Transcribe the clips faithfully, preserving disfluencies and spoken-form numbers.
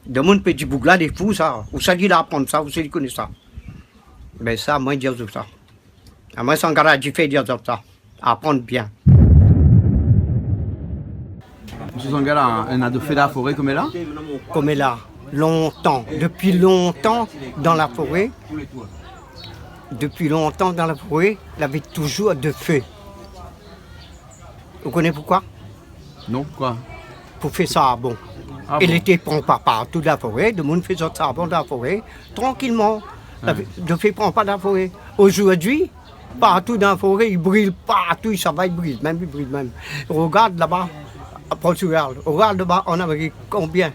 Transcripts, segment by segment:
Demoun pé di boug-la lé fou sa. Ousa li la aprann sa, ousa li koné sa. Bin sa, moin di azot sa. Amoin Sangala Difé di azot sa. Aprann bien. Mésyé Sangala, néna dé fé dan la foré koméla ? Koméla, lontan, dopi lontan dan la foré, dopi lontan dan la foré, lavé touzour dé fé. Ou koné poukoi ? Non, poukoi ? Pou fé sarbon. Ah bon ? É li té pran pa partou dan la foré, demoun fé zot sarbon dan la foré, trankilman. Lavé, dé fé pran pa dan la foré. Ojourdui, partou dan la foré, i bril partou, i sava, i bril mèm, i bril mèm. Rogard laba, a Portugal, rogard laba an Amérik, konbien,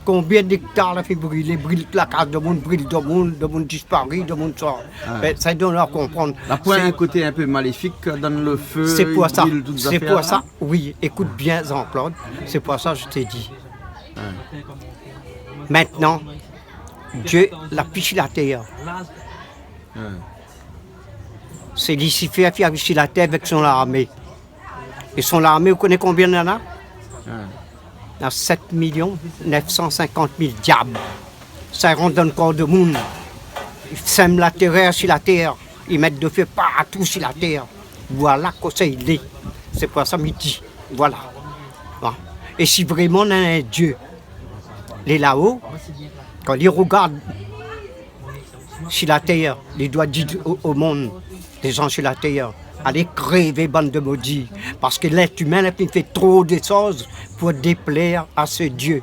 konbien d'ektar la fé brilé, bril la kaz demoun, bril demoun, demoun dispari, demoun sa. Bin, sa i donn a konprann. La poin in koté in pé maléfik dan le fé, i bril tout zafèr la ? Sé pou sa, oui, ékout bien, Jean-Claude, sé pou sa mi té di. Mintnan, Dié la pi si la tèr. Sé Lisifèr ki ariv si la tèr avèk son larmé. É son larmé, ou koné konbien néna ? Néna sèt milion nèf san sinkant mil diab. Sa i rant dan kor demoun. I sèm la tèrèr si la tèr. I mèt dé fé partou si la tèr. Voila kosa i lé. Sé pou sa mi di. Voila. Bon. É si vréman néna in Dié, lé laò, kan li rogard si la tèr, li doi di o, o monn, lé zan si la tèr, alé krévé, bann de modi, parske lèt imin la fine fé tro de shoz pou déplèr a se Dié.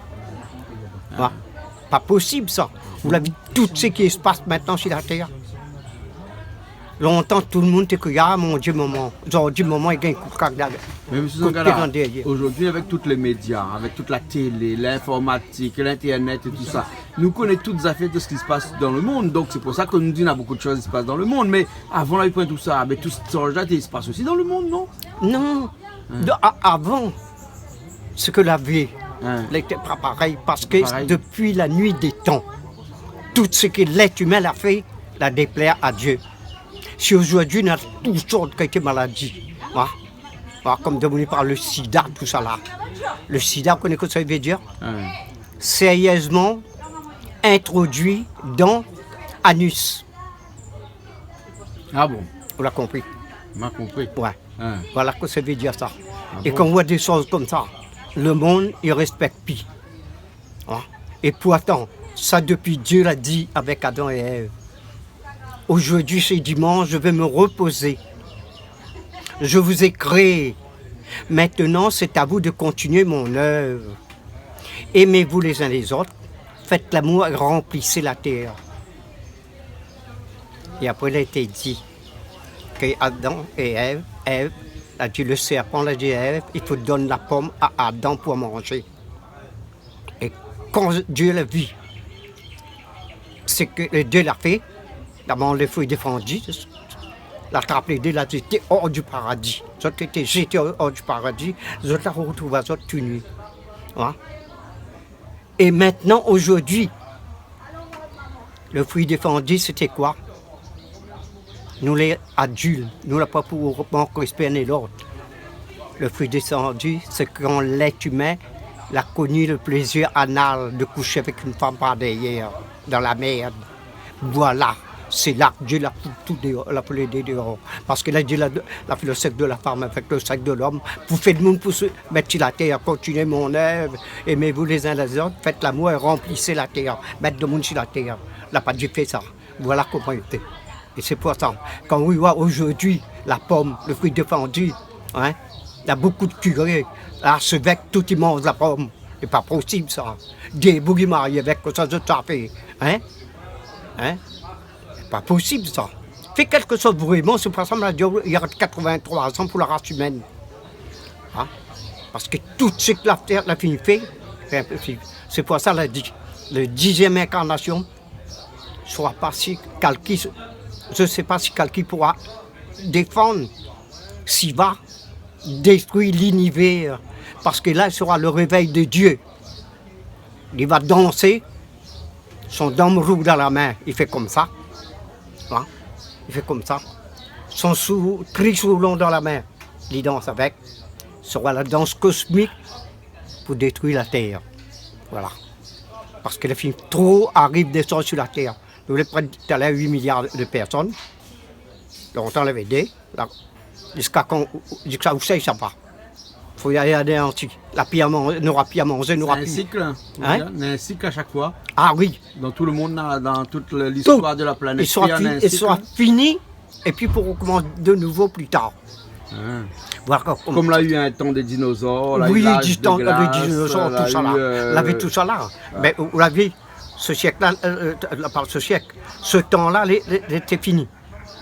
Voila. Pa posib sa. Ou la vi tout sak i spas mintnan si la tèr. Lontan, tout le moun té kriy, ah, mon Dié, momon. Zordi, momon i gingn kout kak dan, kout pié dan dèryèr. Mé mésyé Sangala, ojourdui, avèk tout lé média, avèk tout la télé, linformatik, lintèrnèt é tousa, nou koné tout zafèr, tout sak i spas dan le monn. Donk, sé pou sa ke nou di, néna bonpé de shoz i spas dan le monn. Mé avan, lavé poin tousa. Mé tout shoz-la té i spas osi dan le monn, non ? Non. De, a, avan, sak lavé, lété pa parèy, parske dopi la nuit des temps, tout sak lèt imin la fé, la déplèr a Dié. Si ojourdui, néna tout sort kalité maladi. Voila. Voila, kom demoun i parl le sida, tousala. Le sida, ou koné kosa i vé dir ? Sériezman introdui dan anus. Ah bon ? Ou la konpri ? Ma konpri. Ouais. Voila kosa i vé dir sa. Ah bon ? É kan ou voi dé shoz komsa, le monn i rèspèk pi. Hein ? É pourtan, sa dopi Dié la di avèk Adam é Èv. Ojourdui sé dimansh, je vais me reposer. Je vous ai créé. Maintenant, c'est à vous de continuer mon œuvre. Aimez-vous les uns les autres, faites l'amour et remplissez la terre. É apré, la été di ke Adam é Èv, Èv la di, le sèrpan la di Èv, i fo donn la pom a Adam pou manzé. É kan Dié la vi sak lé dé la fé, la manz le frui défandi, la trap lé dé, la zété or du paradi. Zot lété zété or, or du paradi, zot la rotrouv azot tou ni. Hein ? É mintnan, ojourdui, le frui défandi, sété koi ? Nou lé adilt, nou la pa pou mank rèspé inn é lot. Le frui défandi, sé kan lèt imin la koni le plézir anal de koush avèk inn fanm par dèryèr, dan la mèrd. Voila, sé la ke Dié la fout tout déor, la fout lé dé déor. Parske la, Dié la, la fé le sèks de la fanm avèk le sèks de lom, pou fé le moun pou se mèt si la tèr, continuez mon œuvre, aimez-vous les uns les autres, faites l'amour et remplissez la terre. Mèt demoun si la tèr. La pa di fé sa. Voila koman i té. É sé pou sa, kan ou voi ojourdui la pom, le frui défandi, hein, la bonpé de kiré, arsèvèk, tout i manz la pom. Lé pa posib sa. Dé boug i mari avèk, kosa zot sa fé, hein ? Hein ? Lé pa posib sa. Fé kèlkeshoz vréman, sé pa sa, ma di, i rès katrevin-troi an pou la ras imèn. Hein ? Parske tout sak la tèr la fine fé, sé inposib. Sé pou sa la di, le dizièm inkarnasion sera pa si kalki, je sais pas si kalki pourra défann, Siva, détrui linivèr, parske la sera le révèy de Dié. Li va dansé, son damrou dan la min, i fé komsa. Hein ? I fé komsa. Son sou-, tri soulon dan la min, li dans avèk. Sera la dans kosmik pou détrui la tèr. Voila. Parske la fine tro ariv désann si la tèr. Nou lé pré talèr uit miliar de pèrsone. Lontan lavé dé. La, ziska kan, ziska ousa i sava? Fo alé anéanti. La pi a manzé, nora pi a manzé, nora pi. C'est un cycle, hein, on va dire, mais un cycle à chaque fois. Ah oui. Dans tout le monde, dans, dans toute le, l'histoire de la planète, il y a un cycle. Tout. I sra fi-, i sra fini, épi pou rokomans de nouvo pli tar. Ah. Voilà, kom, kom la u in tan dé dinozor, la u laz de glas, la u, euh, lavé tout sa la. Ah. Bin, ou, ou lavé, se sièk la, euh, euh, la, pa se sièk, se tan la, lé, lé, lété fini.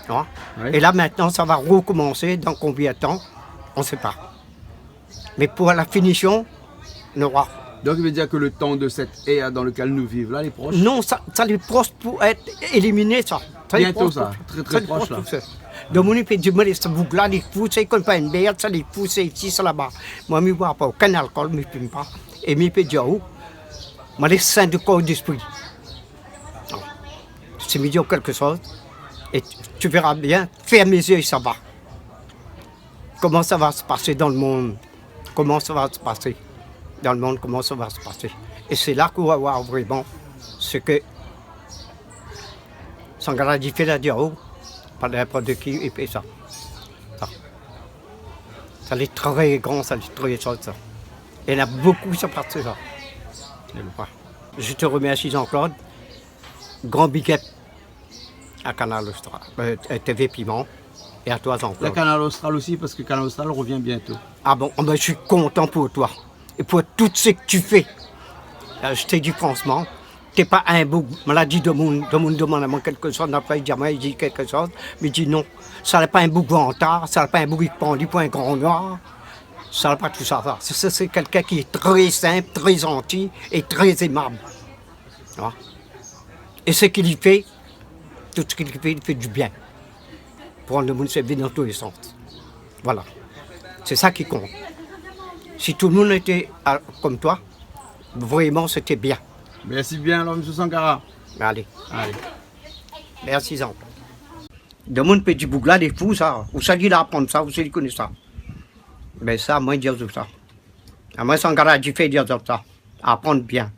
Hein? Oui. É la, mintnan, sa va rokomansé dan konbien de tan? On sait pas. Mé pou la finision, nora. Donc, il veut dire que le temps de cette ère dans laquelle nous vivons là, il est proche? Non, sa, sa lé prosh pou èt éliminé, sa. Sa lé prosh pou, très, très prosh, là. Bientôt, ça. Sa lé prosh pou sa. Donk, moun i pé di, mé sé boug la, lé fou, sa i koné pa in mèrd, sa lé fou, sé isi, sa laba. Moin, mi boir pa okin alkol, mi fim pa. É mi pé di aou, moin lé sin de kor é d'espri. Si mi di aou kékshoz, é tu, tu verras bien, fèrm lé zié, sa va. Koman sa va se pasé dan le monn? Koman sa va se pasé dan le monn? Koman sa va se pasé? É sé la k'ou va voir vréman se ke Sangara Difé la di aou, pa ninport ki i fé sa. Sa. Sa lé tré gran, sa lé tré shoz, sa. Néna bonpé sa pasé, sa. Je te remercie, Jean-Claude. Grand big up à Kanal Austral, euh, euh, T V Piment, et à toi, Jean-Claude. Il y a Kanal Austral aussi, parce que Kanal Austral revient bientôt. Ah bon, oh ben, je suis content pour toi et pour tout ce que tu fais. Euh, je te dis franchement, t'es pas un boug. Moin la di demoun, demoun i demann amoin kékshoz, na pa i di amoin, i di kékshoz, mi di non. Sa lé pa in boug vantar, sa lé pa in boug i pran ali pou in gran noir. Sa lé pa tout sa, sa. Sé, sé, sé kèlkin ki lé tré sinp, tré zanti é tré émab. Hein? É sak li fé, tout sak li fé, li fé di bien. Pou rann le monn sèrvi dan tou lé sans. Voilà. Sé sa ki kont. Si tout le monn lété, euh, kom toi, vréman, sété bien. Merci bien, alors, monsieur Sangara. Alé. Alé. Mèrsi, Jean. Demoun i pé di boug la lé fou, sa. Ousa li la aprann sa, ousa li koné sa? Bin sa, moin, mi di azot sa. Amoin, Sangara Difé, mi di azot sa. Aprann bien.